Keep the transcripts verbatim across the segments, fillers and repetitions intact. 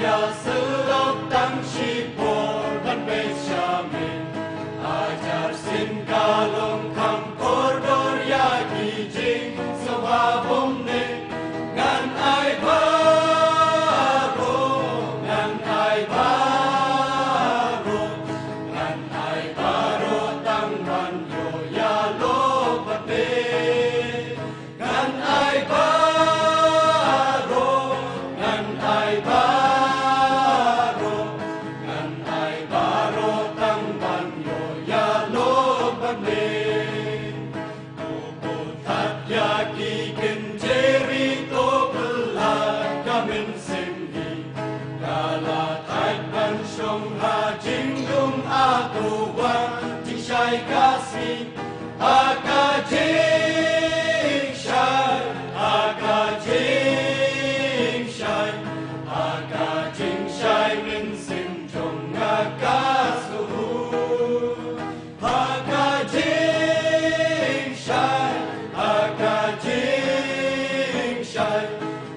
Ïa sylok tang shipor ban peit sha miet. Hajar sien ka long kham kordor ïa ki jingsngewbha bymneh. Ngan ai baroh, ngan ai baroh, ngan ai baroh tang ban ïoh ïalok bad me. Ngan ai baroh, ngan ai baroh, ngan ai baroh tang ban ïoh ïalok bad me. U Paul u thad ïa ki kynjri, to pyllait ka mynsiem hi. Ka la thait ban shong ha jingdum, a to wan jingshai ka sngi. Ha ka jingshai, ha ka jingshai, ha ka jingshai mynsiem jong nga ka sngewthuh. Ha ka jingshai, ha ka jingshai,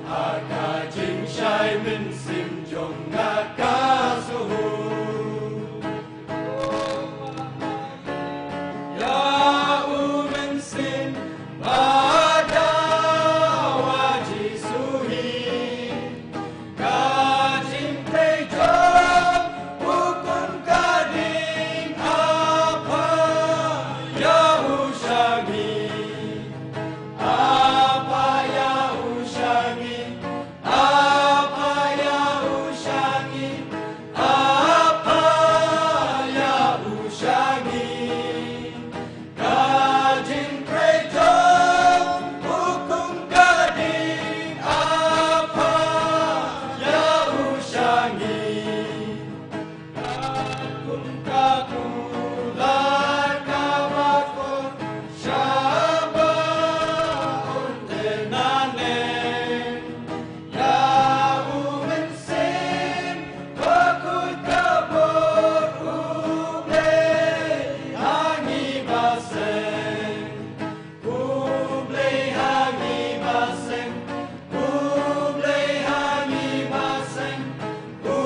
ha ka jingshai mynsiem jong nga ka sngewthuh. Ïa u mynsiem ba dawa Jisu hi. Ka jingtrei jong u kum ka ding, a phah ïa u sha ngi. A phah ïa u sha ngi. A phah ïa u sha ngi. A phah ïa u sha ngi. Ka jingtrei jong u kum ka ding, a phah ïa u sha ngi. Ka kum ka kular kaba kor, shaba un te nangne. Ïa u mynsiem bakhuid ka bor, U Blei ha ngi ba seng. U Blei ha ngi ba seng. U Blei ha ngi ba seng. U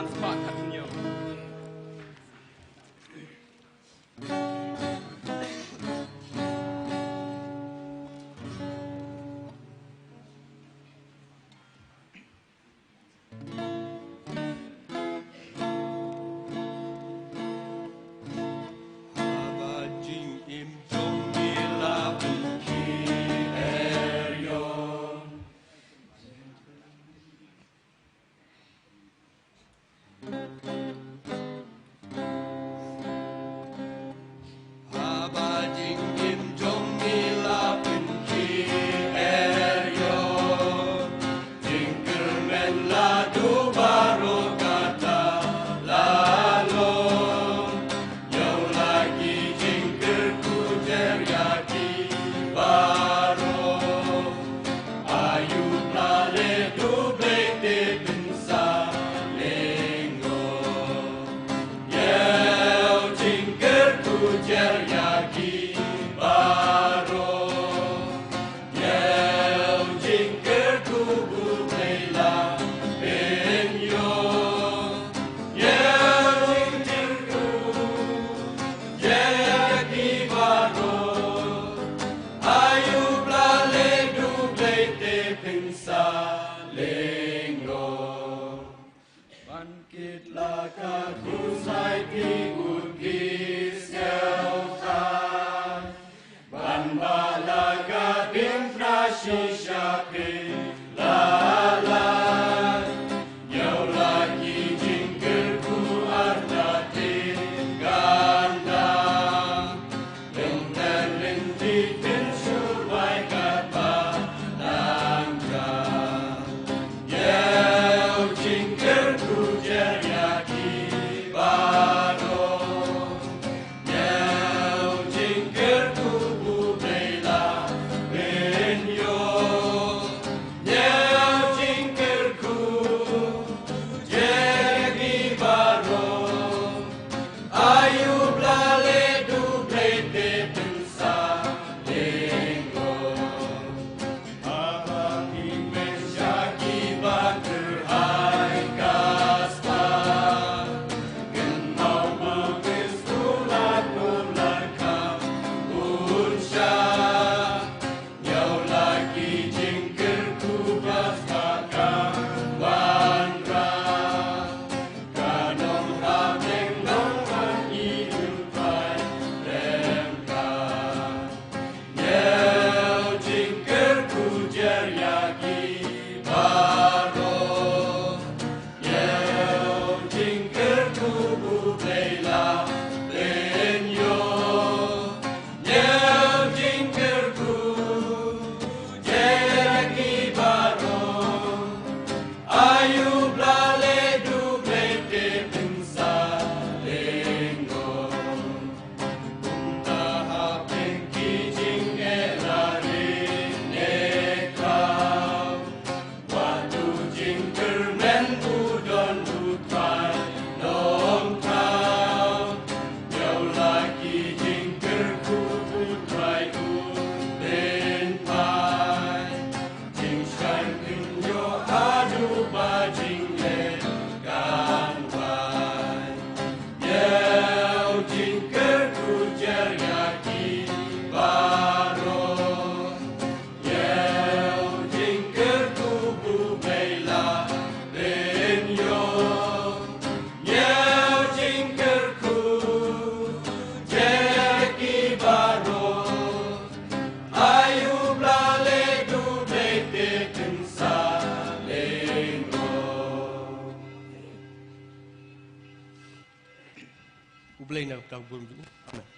Spah khat hynñiew. Haba jingim jong ngi la pynkhih er ïong. Haba jingim jong ngi la pynkhih er ïong, jingkyrmen la duh baroh kata la long. Ïa u la ki jingkyrkhu jer ïa ki baroh. Ayu Blei, duh Blei te pynsahleng noh. Ïa u jingkyrkhu jer ïa ki baroh. Ïa u jingkyrkhu buh Blei la pynïoh. Ïa u jingkyrkhu jer ïa ki baroh. Ayu Blei, duh Blei te pynsahleng noh. Ban kit la ka khuslai phi, ut phi sngewthuh. Ban bah la ka diengphna shisha phi la lait. Ïa u la ki jingkyrkhu ar la tip kanda. Lynter lynti phin shu bai katba nang jam. Ïa u jingkyrkhu jer ïa ki baroh. Ïa u jingkyrkhu buh Blei la pynïoh. Ïa u jingkyrkhu jer ïa ki baroh. Ayu Blei, duh Blei te pynsahleng noh. Haba phi mih sha ki ba kyrhai ka spah, kynmaw ba u Khrist u la kut la kham bun shai. Ïa u la ki jingkyrkhu ba spah ka wanrah. Ka nongrah bneng nongrah ngi u Trai Trai. Ïa u jingkyrkhu jer ïa ki baroh. Ïa u jingkyrkhu buh Blei la pynïoh. Ïa u jingkyrkhu jer ïa ki baroh. Ayu Blei, duh Blei te pynsahleng noh. Kumta hapdeng ki jingeh la ri ne khraw, wat u jingkyrmen u don u Trai Nongthaw. Ïa u la ki jingkyrkhu u Trai u pynphai. Jingshai pynïoh haduh ba jingleh kan wan. Ïa u jingkyrkhu jer ïa ki baroh. Ïa u jingkyrkhu buh Blei la pynïoh. Ïa u jingkyrkhu jer ïa ki baroh. Ayu Blei, duh Blei te pynsahleng noh. U Blei un kyrkhu bun bun. Amen.